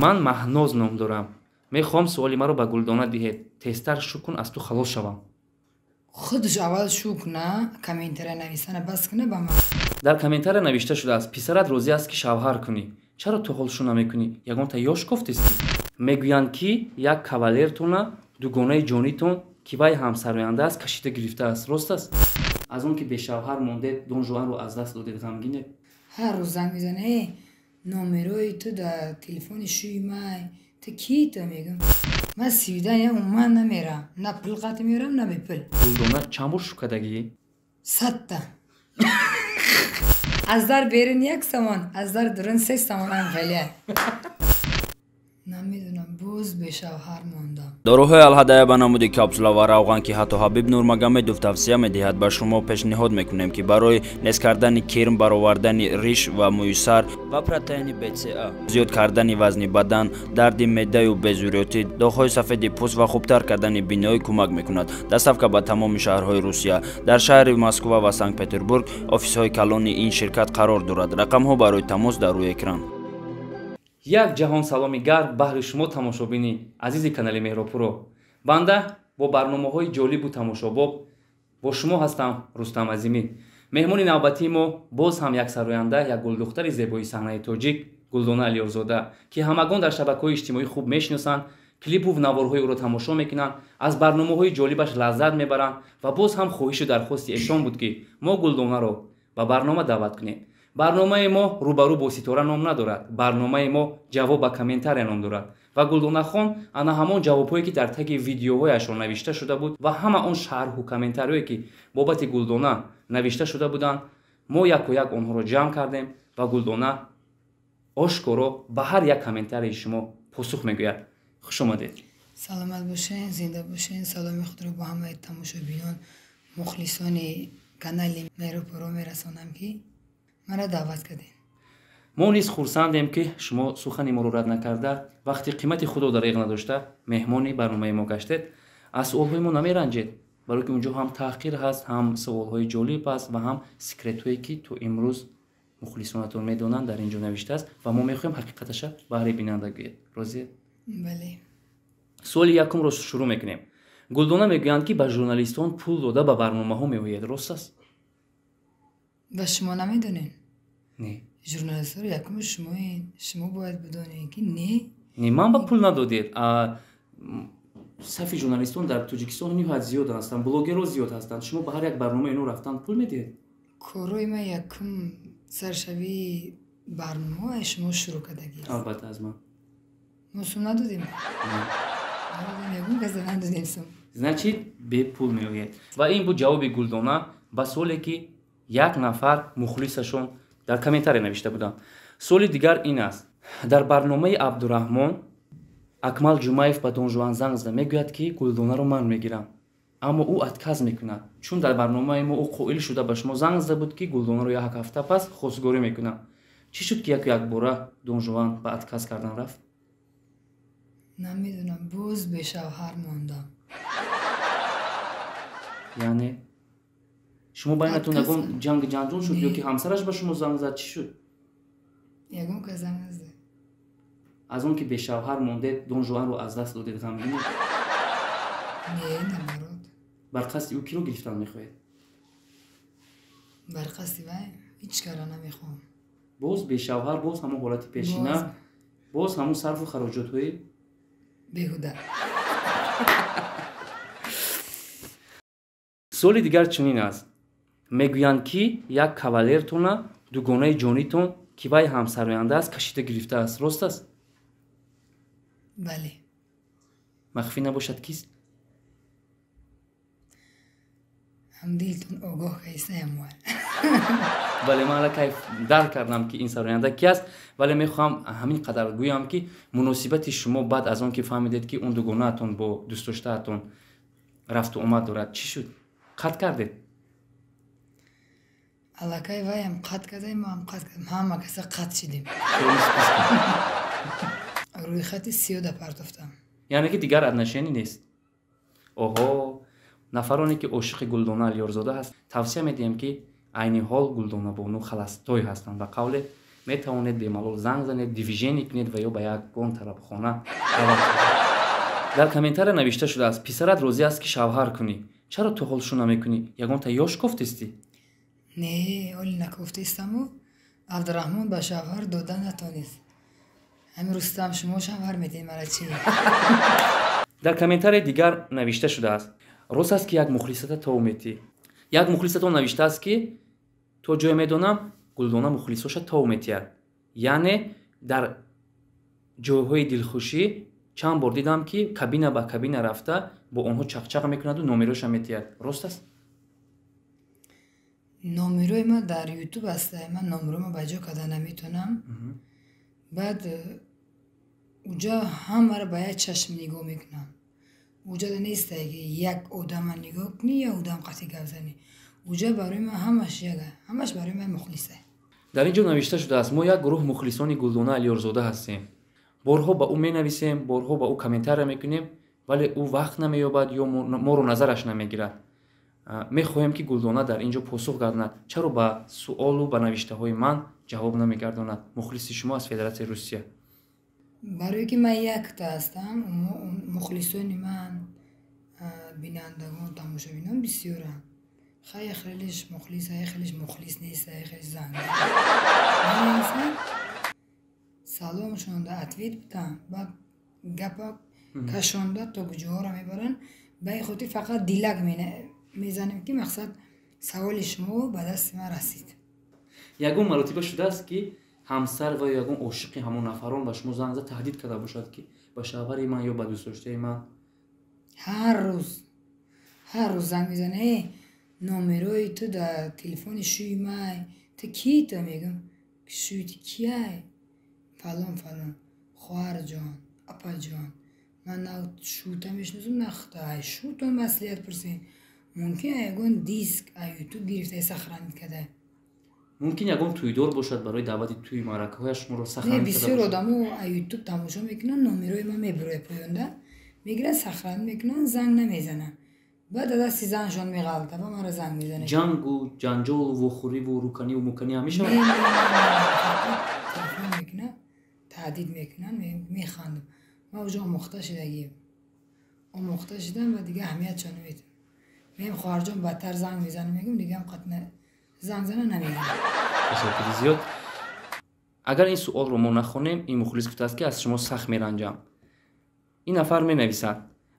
Ман Маҳноз ном дорам. Мехоҳам суоли маро ба Гулдона диҳед. Тезтар шу кун, аз ту халос шавам. Худаш аввал шу куна, комментария нависана бас куна ба ман. Дар комментария навишта шудааст: писарат розӣ аст, ки шавҳар кунӣ. Чаро ту ҳол шу намекунӣ? Ягонта ёш кофтестӣ? Мегӯянд, ки як кавалертона дугонаи ҷонитон, ки вай ҳамсароянда аст, кашида гирифтааст. Рост аст? Аз он ки бешавҳар мондед, Дон Жуанро аз даст додед, ғамгинед? Ҳар рӯз занг мезана: э, номерои ту дар телефони шӯи май, ту кӣ? Ту мегӯм, ман свидания умуман намерам, на пул қатӣ мерам, на бепул. Гулдона, чанд бор шу кардагӣ? 100 та. Аз дар берун 1 сомон, аз дар дурун 3 сомон. Ам хеле намедонам, боз бешавҳар мондам. Доруҳои Алҳадая ба намуди капсула ва равған, ки ҳатто Ҳабиб Нурмагомедов тавсия медиҳад, ба шумо пешниҳод мекунем, ки барои нес кардани кирм, баровардани риш ва мӯи сар ва протеини БЦА, зиёд кардани вазни бадан, дарди меъдаю безурётӣ, доғҳои сафеди пӯст ва хубтар кардани биноӣ кӯмак мекунад. Доставка ба тамоми шаҳрҳои Русия. Дар шаҳри Москва ва Санкт Петербург офисҳои калони ин ширкат қарор дорад. Рақамҳо барои тамос дар рӯи экран. Як ҷаҳон саломи гарм баҳри шумо, тамошобини азизи канали Меҳробпуро. Банда бо барномаҳои ҷолибу тамошобоб бо шумо ҳастам, Рустам Азимӣ. Меҳмони навбатии мо боз ҳам як сароянда, як гулдухтари зебои саҳнаи тоҷик, Гулдона Алиёрзода, ки ҳамагон дар шабакаҳои иҷтимоӣ хуб мешиносанд, клипу наворҳои ӯро тамошо мекунанд, аз барномаҳои ҷолибаш лаззат мебаранд. Ва боз ҳам хоҳишу дархости эшон буд, ки мо Гулдонаро ба барнома даъват кунем. Барномаи мо «Рӯбарӯ бо ситора» ном надорад, барномаи мо «Ҷавоб ба комментария» ном дорад. Ва Гулдонахон ана ҳамон ҷавобҳое, ки дар таги видеоҳояшон навишта шуда буд, ва ҳама он шарҳу комментариҳое, ки бобати Гулдона навишта шуда буданд, мо яку як онҳоро ҷамъ кардем ва Гулдона ошкоро ба ҳар як комментарияи шумо посух мегӯяд. Хуш омадед. Саломат бошен, зинда бошен. Саломи худро бо ҳамаи тамошобинон, мухлисони канали Меҳробпуро мерасонам, ки маро даъват кардем. Мо низ хурсандем, ки шумо сухани моро рад накарда, вақти қимати худро дареғ надошта, меҳмони барномаи мо гаштед. Аз суолҳои мо намеранҷед, барое ки унҷо ҳам таҳқир ҳаст, ҳам суолҳои ҷолиб аст ва ҳам секретҳое, ки то имрӯз мухлисонатон медонанд, дар ин ҷо навиштааст ва мо мехоҳем ҳақиқаташа баҳри бинанда гӯед. Розиед? Бале. Суоли якумро шурӯъ мекунем. Гулдона, мегӯянд, ки ба журналистон пул дода ба барномаҳо меояд. Рост аст? Ва шумо намедонед? Не. Журналистҳоро якуми шумоед, шумо бояд бидонед, ки не. Не, ман ба пул надодед. Сафи журналистон дар Тоҷикистон ниҳоят зиёд ҳастанд, блогерҳо зиёд ҳастанд. Шумо ба ҳар як барномаи ино рафтан пул медиҳед? Корҳои ман якум саршавии барномаҳо шумо шурӯъ кардагист. Албатта, аз ман. Мо сум надодем, ягон каса надодем сум. Значит, бепул меояд. Ва ин буд ҷавоби Гулдона ба суоле, ки як нафар мухлисашон дар комментария навишта буданд. Суоли дигар ин аст: дар барномаи Абдураҳмон Акмал Ҷумаев ба Донжуан занг зада мегӯяд, ки Гулдонаро ман мегирам, аммо ӯ отказ мекунад, чун дар барномаи мо ӯ қоил шуда ба шумо занг зада буд, ки Гулдонаро як ҳафта пас хостгорӣ мекунам. Чӣ шуд, ки яку якбора Донжуан ба отказ кардан рафт? Намедонам, боз бешавҳар мондам. Яъне шумо байнатон ягон ҷанги ҷанҷол шуд ё ки ҳамсараш ба шумо занг зад? Чӣ шуд? Ягон кас занг назад. Аз он ки бешавҳар мондед, Дон Жуанро аз даст додед, ғамгинед? Не, наоборот. Бар қасди ӯ киро гирифтан мехоҳед? Бар қасди вай ҳеҷ кара намехоҳам. Боз бешавҳар, боз ҳамон ҳолати пешина, боз ҳамон сарфу хароҷотҳои беҳуда. Суоли дигар чунин аст: мегӯянд, ки як кавалертона дугонаи ҷонитон, ки вай ҳамсароянда аст, кашида гирифтааст. Рост аст? Бале. Махфӣ набошад, кист? Ҳамдилтон огоҳ кайсаям. Бале, ман аллакай дарк кардам, ки ин сароянда ки аст, вале мехоҳам ҳамин қадар гӯям, ки муносибати шумо баъд аз он ки фаҳмидед, ки он дугонаатон бо дӯстдоштаатон рафту омад дорад, чӣ шуд? Қатъ кардед? Аллакай ваям қатъ кардаем, маам қатъ кардам, ҳама каса қатъ шидем, рӯйхати сиёда партофтам. Яъне ки дигар отношение нест? Оҳо, нафароне, ки ошиқи Гулдона Алиёрзода ҳаст, тавсия медиҳем, ки айни ҳол Гулдона бону холостой ҳастанд. Ба қавле, Метавонед бемалол занг занед, движение кунед ва ё ба ягон тарабхона равад. Дар комментария навишта шудааст: писарат розӣ аст, ки шавҳар кунӣ, чаро ту ҳол шу намекунӣ? Ягонта ёш кофтестӣ? Не, оли накофтестаму Абдураҳмон ба шавҳар дода натонист. Ҳамин Рустам, шумо шавҳар медиҳед мара чӣ? Дар комментарияи дигар навишта шудааст: рост аст, ки як мухлисата тов метӣ? Як мухлисатон навиштааст, ки то ҷое медонам, Гулдона мухлисоша тов метиҳад, яъне дар ҷойҳои дилхушӣ чанд бор дидам, ки кабина ба кабина рафта бо онҳо чақчақ мекунаду номероша метиҳад. Рост аст? Номерои ман дар Ютуб аст. Ман номерома ба ҷо карда наметавонам. Баъд уҷа ҳамаро ба як чашм нигоҳ мекунам. Уҷада нестае, ки як одама нигоҳ кунӣ, як одам қатъи гап занӣ. Уҷа барои ман ҳамаш яга, ҳамаш барои ман мухлиса. Дар ин ҷо навишта шудааст: мо як гурӯҳ мухлисони Гулдона Алиёрзода ҳастем. Борҳо ба ӯ менависем, борҳо ба ӯ комментария мекунем, вале ӯ вақт намеёбад ё моро назараш намегирад. Мехоҳем, ки Гулдона дар ин ҷо посух гардонад, чаро ба суолу ба навиштаҳои ман ҷавоб намегардонад. Мухлиси шумо аз Федератсияи Русия. Барое ки ман якта ҳастам, мухлисони ман, бинандагон, тамошобинон бисёранд. Хай, хелеш мухлис, хелеш мухлис нест, хелеш занг менависанд, саломшонда ответ будам, баъд гапа кашонда то куҷоҳоро мебаранд. Ба ин хотир фақат дилак мезанем, ки мақсад саволи шумо ба дасти ман расид. Ягон маротиба шудааст, ки ҳамсар ва ё ягон ошиқи ҳамон нафарон ба шумо занг зад, таҳдид карда бошад, ки ба шавҳари ман ё ба дӯстдоштаи ман? Ҳар рӯз, ҳар рӯз занг мезана: э, номерои ту дар телефони шӯи май, ту кии? Ту мегӯм, шӯи ту кияй? Фалон фалон. Хоҳарҷон, апаҷон, ман на шӯта мешиносам, на худо. Шӯтон маслиҳат пурсед. Мумкин ягон диск а Ютуб гирифта, сохранить карда. Мумкин ягон тӯйдор бошад, барои даъвати тӯи маъракаҳояш шуморо сохранить. Бисёр одамо а Ютуб тамошо мекунанд, номерои ман мебирояд поёнда, мегиранд, сохранить мекунанд, занг намезананд. Баъд дасти заншон меғалта ва маро занг мезанад. Ҷангу ҷанҷолу вохӯриву рӯканиву муканӣ ҳам мешавад? Телефон мекунад, таҳдид мекунанд, механдам. Ман уҷо омӯхта шудагием, омӯхта шудам ва дига аҳамиятшон наметам. Мегӯям, хоҳарҷон, бадтар занг мезанам, мегӯям, дигам қат занг зана намегӯям. Ташаккури зиёд. Агар ин суолро мо нахонем, ин мухлис гуфтааст, ки аз шумо сахт меранҷам. Ин нафар менависад: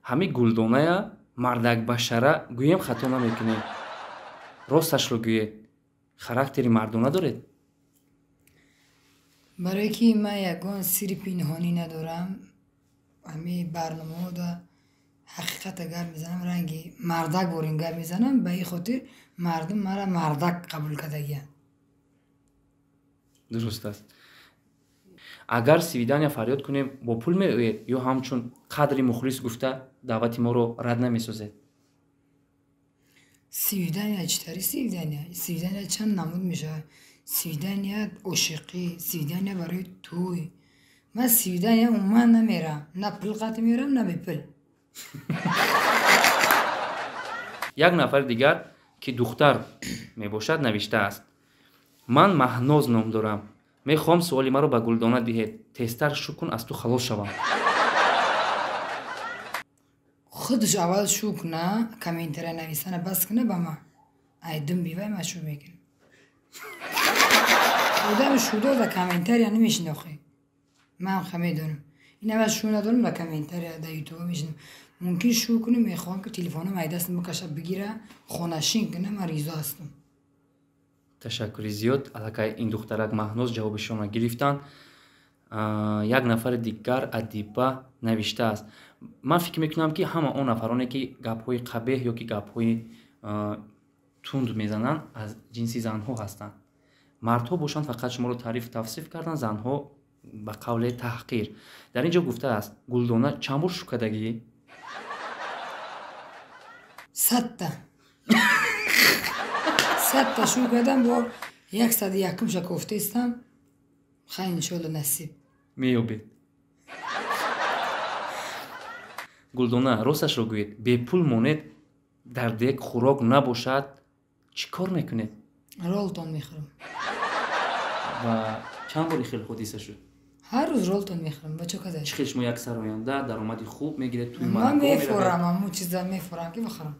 ҳамин Гулдоная мардак башара гӯем, хато намекунем. Росташро гӯед, характери мардона доред? Барое ки ман ягон сирри пинҳонӣ надорам, ҳамин барномаҳода ҳақиқата гап мезанам, ранги мардак борин гап мезанам. Ба ин хотир мардум мара мардак қабул кардагиянд. Дуруст аст. Агар свидания фарёд кунем, бо пул меоед ё ҳамчун қадри мухлис гуфта даъвати моро рад намесозед? Свидания чӣ тари свидания? Свидания чанд намуд мешавад: свидания ошиқӣ, свидания барои тӯй. Ман свидания умуман намерам, на пул қатъ мерам, на бепул. Як нафари дигар, ки духтар мебошад, навиштааст: ман Маҳноз ном дорам, мехоҳам суоли маро ба Гулдона диҳед, тезтар шу кун, аз ту халос шавам. Худаш аввал шу куна, комментария нависана бас куна, ба ман айдум бивай, ман шу мекунам. Одами шудор да комментария намешинохӣ, ман ха медонам. Ин аввал шу надорам, да комментария да Ютуба мешинам. Мумкин шу кунем, мехоҳам, ки телефонам ай дастам бикаша, бигира, хонашин куна, ман ризо ҳастам. Ташаккури зиёд. Аллакай ин духтарак Маҳноз ҷавобишонро гирифтанд. Як нафари дигар, Адиба, навиштааст: ман фикр мекунам, ки ҳама он нафароне, ки гапҳои қабеҳ ё ки гапҳои тунд мезананд, аз ҷинси занҳо ҳастанд. Мардҳо бошанд, фақат шуморо таърифу тавсиф карданд, занҳо ба қавле таҳқир. Дар ин ҷо гуфтааст: Гулдона чанд бор шукадагӣ? 100 та, 100 та шу кардам, бо 101-умша кофтаистам. Хай, иншолло, насиб. Меёбед. Гулдона, росташро гӯед, бепул монед, дар дег хӯрок набошад, чӣ кор мекунед? Ролтон мехӯрам. Ва чанд бори хел ҳодиса шуд? Ҳар рӯз ролтон мехӯрам, бачо каза. Чӣ хел шумо як сароянда даромади хуб мегиред, туи ман мефурам, аммо чиза мефурам ки бихӯрам.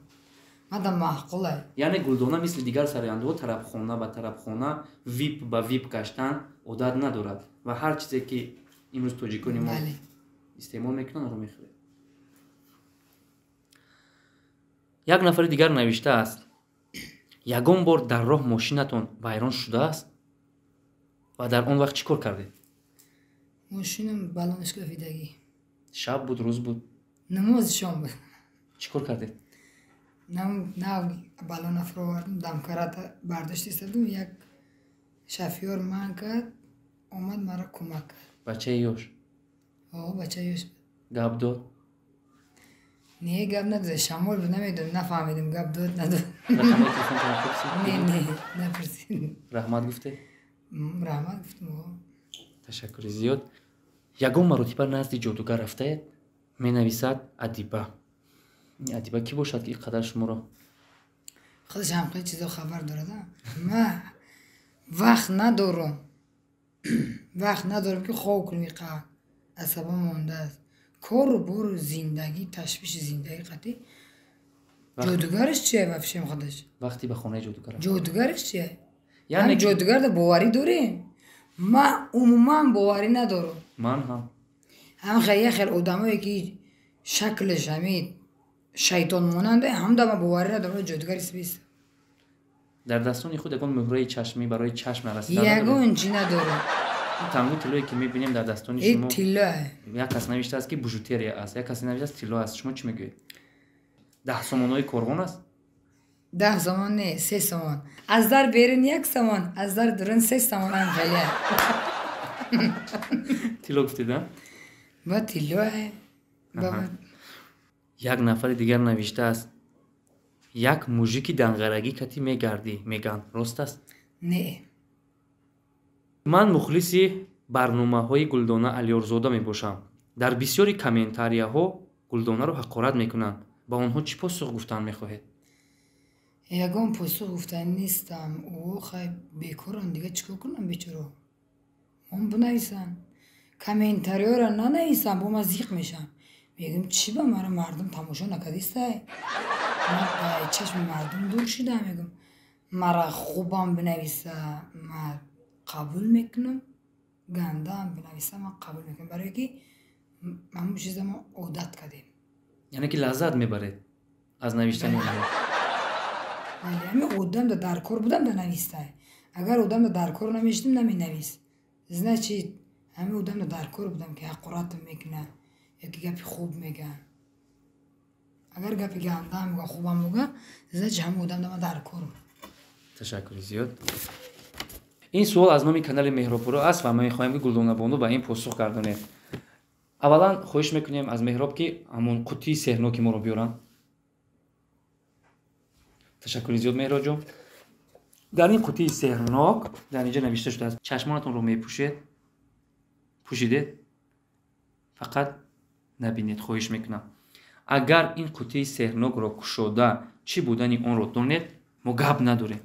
Мада маъқулай. Яъне Гулдона мисли дигар сарояндаҳо тарабхона ба тарабхона, вип ба вип гаштан одат надорад ва ҳар чизе ки имрӯз тоҷикони мо истеъмол мекунанд, онро мехӯред. Як нафари дигар навиштааст: ягон бор дар роҳ мошинатон вайрон шудааст ва дар он вақт чӣ кор кардед? Мошинам балонаш кафидагӣ. Шаб буд, рӯз буд? Намози шом буд. Чӣ кор кардед? Нав балона фуровардам, дамкарата бардошта истодам, як шофёр ман кард, омад маро кӯмак кард. Бачаи ёш? О, бачаи ёш буд. Гап дод? Не, гап надод, шамол буд, намедонам, нафаҳмидам, гап дод, надод. Рақамҳои телефонтон напурсид? Не, не, напурсид. Раҳмат гуфте? Раҳмат гуфтам. Ташаккури зиёд. Ягон маротиба назди ҷодугар рафтаед? Менависад Адиба. Адиба кӣ бошад ки ин қадар шуморо? Худаш ҳам хеле чизо хабар дорад. Ман вақт надорам. Вақт надорам ки хоб кунам, иқа асабам мондааст. Кору бору зиндагӣ, ташвиши зиндагӣ қатъӣ. Ҷодугараш чия вообще худаш? Вақте ба хонаи ҷодугар рафт. Ҷодугараш чия? Яъне ҷодугарда боварӣ дорем? Ман умуман боварӣ надорам. Ман ҳам. Ҳам як хел одамое ки шаклаш ҳамин шайтон монанда, ҳам да ман боварӣ надорам ҷодугар исбист. Дар дастони худ ягон муҳраи чашмӣ барои чашм нарасидан надоред? Ягон чӣ надорам. Ин тангу тиллое ки мебинем дар дастони шумо, тилло. Як кас навиштааст ки бижутерия аст, як кас навиштааст тилло аст. Шумо чӣ мегӯед? 10 сомонҳои корвон аст? 10 сомон не, 3 сомон. Аз дар берун 1 сомон, аз дар дурун 3 сомон ам хеле. Тилло гуфтед, а? Ба тилло. Як нафари дигар навиштааст: як мужики дангарагӣ кати мегардӣ, меган. Рост аст? Не. Ман мухлиси барномаҳои Гулдона Алиёрзода мебошам. Дар бисёри комментарияҳо Гулдонаро ҳақорат мекунанд. Ба онҳо чӣ посух гуфтан мехоҳед? Ягон посух гуфтан нестам. О, хай бекорам, дига чӣ кор кунам бечоро? Он бинависанд. Комментариёро нанависам, бо ман зиқ мешам. Мегӯям чӣ ба мара мардум тамошо накардистай? Ман ба чашми мардум дур шудам, мегӯям мара хубам бинависа, ман қабул мекунам, гандаам бинависа, ман қабул мекунам. Барое ки ҳамон чиза мо одат кардем. Яъне ки лаззат мебаред аз навиштани онҳо? Бале, ҳамин одамда дар кор будам да навистай. Агар одамда дар кор намешудам, наменавист. Значит, ҳамин одамда дар кор будам ки ҳақоратам мекунад ёки гапи хуб мегӯяд. Агар гапи гандаам мегӯяд, хубам мегӯяд, значит ҳамин одамда ман дар корам. Ташаккури зиёд. Ин суол аз номи канали Меҳробпуро аст ва ма мехоҳем ки Гулдона бону ба ин посух гардонед. Аввалан хоҳиш мекунем аз Меҳроб ки ҳамон қуттии сеҳрноки моро биёранд. Ташаккури зиёд, Меҳробҷон. Дар ин қуттии сеҳрнок дар инҷа навишта шудааст: чашмонатонро мепӯшед, пӯшидед, фақат набинед, хоҳиш мекунам. Агар ин қуттии сеҳрнокро кушода чӣ будани онро донед, мо гап надорем.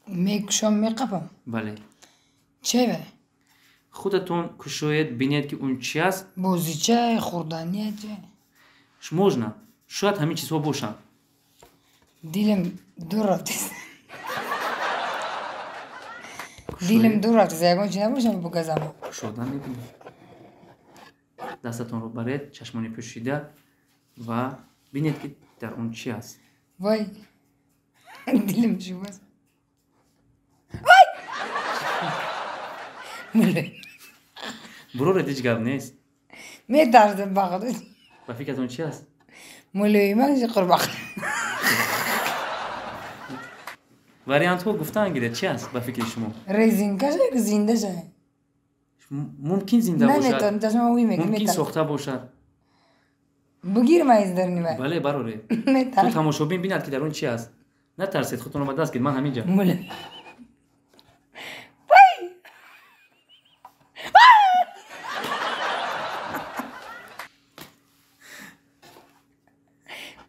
Мекушом, меқапам? Бале. Чеве? Худатон кушоед, бинед ки он чи аст. Бозича, хӯрдания че? Можно. Шояд ҳамин чизҳо бошанд. Дилам дур рафтест. Дилам дур рафтест, ягон чи набошам бугазам. Кушода мебинед. Дастатонро баред, чашмони пӯшида ва бинед ки дар он чи аст. Вой, дилам шубаст. Вой! Буроред, ҳеҷ гап нест. Метарсам ба худо. Ба фикратон чи аст? Мулоимак қурбоқа. Вариантҳо гуфтан гиред, чи аст ба фикри шумо? Резинка ша ё зинда ша? Мумкин зинда бошад. Наметавонам, чашмам уй мекунад. Мумкин сохта бошад. Бугир ма из дарни вай. Бале, бароред. Метарсам. То тамошобин бинад ки дар он чи аст. Натарсед, худтонро ба даст гиред, ман ҳамин ҷа.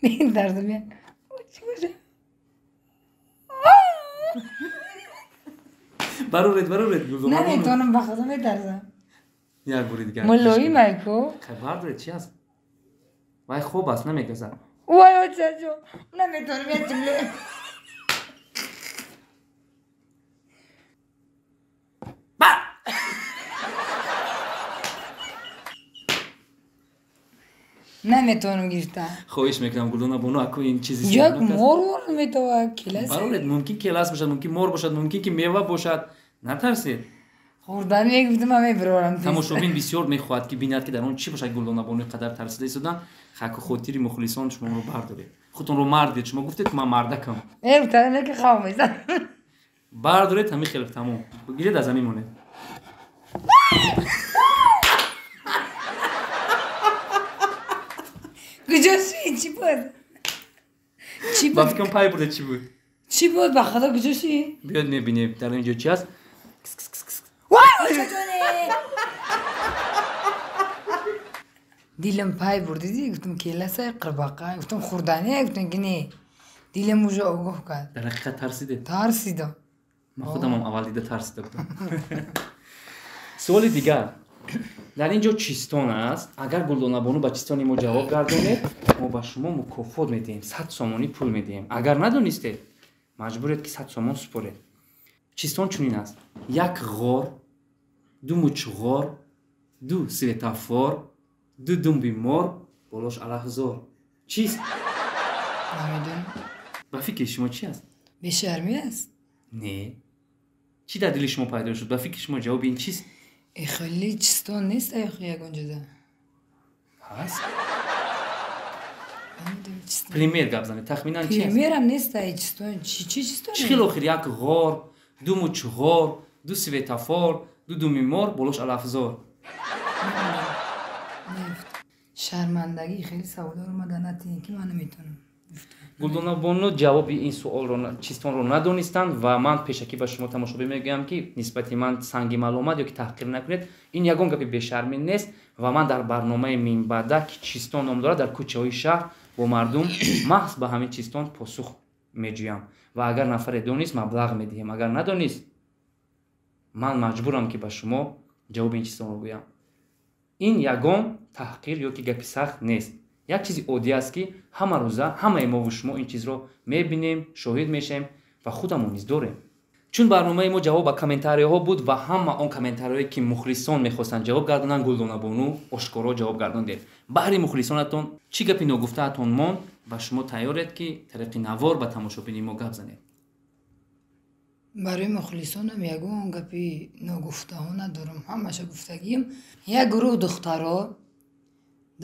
Метарсам я. Чӣ боша? Бароред, бароред. Наметавонам, ба худо метарсам. Як бори дигар. Мулоим айку. Бардоред, чи аст? Вай хоб аст, намегазад. Вай, очаҷон, наметавонам, як ҷумла. Наметавонам гирифта. Хоҳиш мекунам, Гулдона бону, аку ин чизи як мор вор метавад, келас. Бароред, мумкин келас бошад, мумкин мор бошад, мумкин ки мева бошад. Натарсед. Хӯрдан мегуфтам, ман мебирорам. Тамошобин бисёр мехоҳад ки бинад, ки дар он чӣ бошад. Гулдона бону қадар тарсида истодан. Хаку хотири мухлисон шуморо бардоред. Худтонро мардед. Шумо гуфтед, ки ман мардакам. Э, гуфтам, ки хав мезанам. Бардоред, ҳамин хел тамом. Гиред, аз замин монед. Куҷо ши? Чӣ буд? Чӣ Ба буд? фикрам, пай бурда, чӣ буд. Чӣ буд? Ба худо, куҷо ши? Биёд, мебинем, дар ин ҷо чи аст. Вай, очаҷоне! Дилам пай бурд, дидӣ? Гуфтам, келасай, қирбақа. Гуфтам, хӯрдания, гуфтам, ки не. Дилам уже огоҳ кард. Дар ҳақиқат тарсидед? Тарсидам. Ман худамам аввал дида тарсида будам. Суоли дигар. Дар ин ҷо чистон аст. Агар Гулдонабону ба чистони мо ҷавоб гардонед, мо ба шумо мукофот медиҳем, 100 сомонӣ пул медиҳем. Агар надонистед, маҷбуред, ки 100 сомон супоред. Чистон чунин аст: як ғор, ду мучғор, ду светофор, ду думби мор, болош алафзор. Чист? Намедонам. Ба фикри шумо, чи аст? Бешармӣ аст? Не, чӣ дар дили шумо пайдо шуд? Ба фикри шумо, ҷавоби ин чист? Э, хеле чистон нест ай ягон ҷода. Ҳаст. Намедонам, чистон. Пример гап занед, тахминан чи аст? Примерам нест ай чистон. Чӣ чӣ чистон? Чӣ хел охир? Як ғор, ду мучғор, ду светофор, ду думи мор, болош алафзор. Шармандагӣ, хеле саволҳоро ма дар натиҳем, ки ман наметавонам. Гулдонабону ҷавоби ин суолро, чистонро надонистанд ва ман пешакӣ ба шумо тамошобин мегӯям, ки нисбати ман санги маломат ё ки таҳқир накунед. Ин ягон гапи бешармӣ нест ва ман дар барномаи минбаъда, ки чистон ном дорад, дар кӯчаҳои шаҳр бо мардум маҳз ба ҳамин чистон посух меҷӯям ва агар нафаре донист, маблағ медиҳем, агар надонист, ман маҷбурам, ки ба шумо ҷавоби ин чистонро гӯям. Ин ягон таҳқир ё ки гапи сахт нест, як чизи оддӣ аст, ки ҳама рӯза ҳамаи мову шумо ин чизро мебинем, шоҳид мешавем ва худамон низ дорем. Чун барномаи мо ҷавоб ба комментариҳо буд ва ҳама он комментариҳое, ки мухлисон мехостанд ҷавоб гардонанд, Гулдонабону ошкоро ҷавоб гардондед. Баҳри мухлисонатон чӣ гапи ногуфтаатон монд ва шумо тайёред, ки тариқи навор ба тамошобини мо гап занед? Барои мухлисонам ягон гапи ногуфтаҳо надорам, ҳамаша гуфтагием. Як гурӯҳ духтаро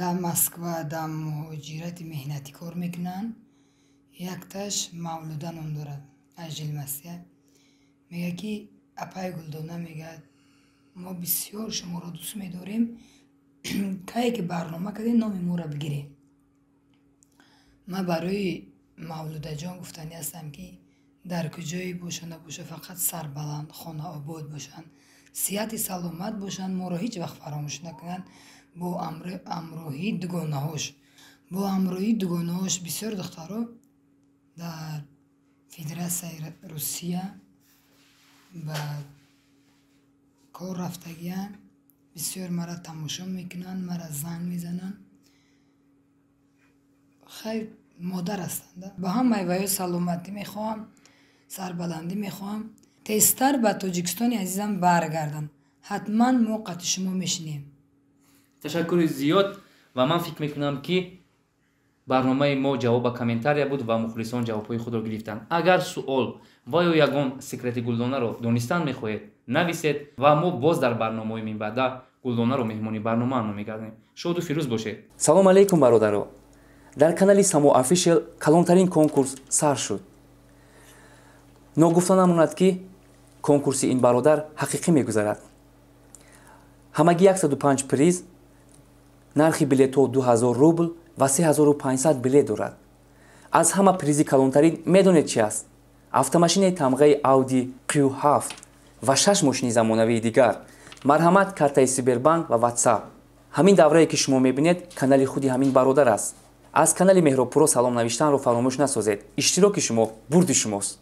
дар Москва дар муҳоҷирати меҳнатӣ кор мекунанд. Якташ Мавлуда ном дорад, аз Жилмасия. Мегӯяд, ки апаи Гулдона, мегӯяд, мо бисёр шуморо дӯст медорем, кае ки барнома кардем, номи моро бигирем. Ман барои Мавлудаҷон гуфтанӣ ҳастам, ки дар куҷое боша набоша, фақат сарбаланд, хонаобод бошанд, сиҳати саломат бошанд, моро ҳеҷ вақт фаромӯш накунанд бо ҳамроҳии дугонаҳош, бо ҳамроҳии дугонаҳош. Бисёр духтаро дар Федератсияи Русия ба кор рафтагиянд, бисёр маро тамошо мекунанд, маро занг мезананд. Хайр, модар ҳастанд. Ба ҳамаи ваё саломатӣ мехоҳам, сарбаландӣ мехоҳам, тезтар ба Тоҷикистони азизам баргардам. Ҳатман мо қати шумо мешинем. Ташаккури зиёд ва ман фикр мекунам, ки барномаи мо ҷавоб ба комментария буд ва мухлисон ҷавобҳои худро гирифтанд. Агар суол ва ё ягон секрети Гулдонаро донистан мехоҳед, нависед ва мо боз дар барномаҳои минбаъда Гулдонаро меҳмони барномаамон мегардонем. Шоду фирӯз бошед. Салом алейкум, бародаро! Дар канали Само Офишел калонтарин конкурс сар шуд. Ногуфта намонад, ки конкурси ин бародар ҳақиқӣ мегузарад. Ҳамагӣ 105 приз, нархи билетҳо 2000 рубл ва 3500 билет дорад. Аз ҳама призи калонтарин медонед чи аст? Автомашинаи тамғаи Audi Q7 ва шаш мошини замонавии дигар. Марҳамат, картаи Сбербанк ва WhatsApp. Ҳамин даврае, ки шумо мебинед, канали худи ҳамин бародар аст. Аз канали Меҳробпуро салом навиштанро фаромӯш насозед. Иштироки шумо бурди шумост.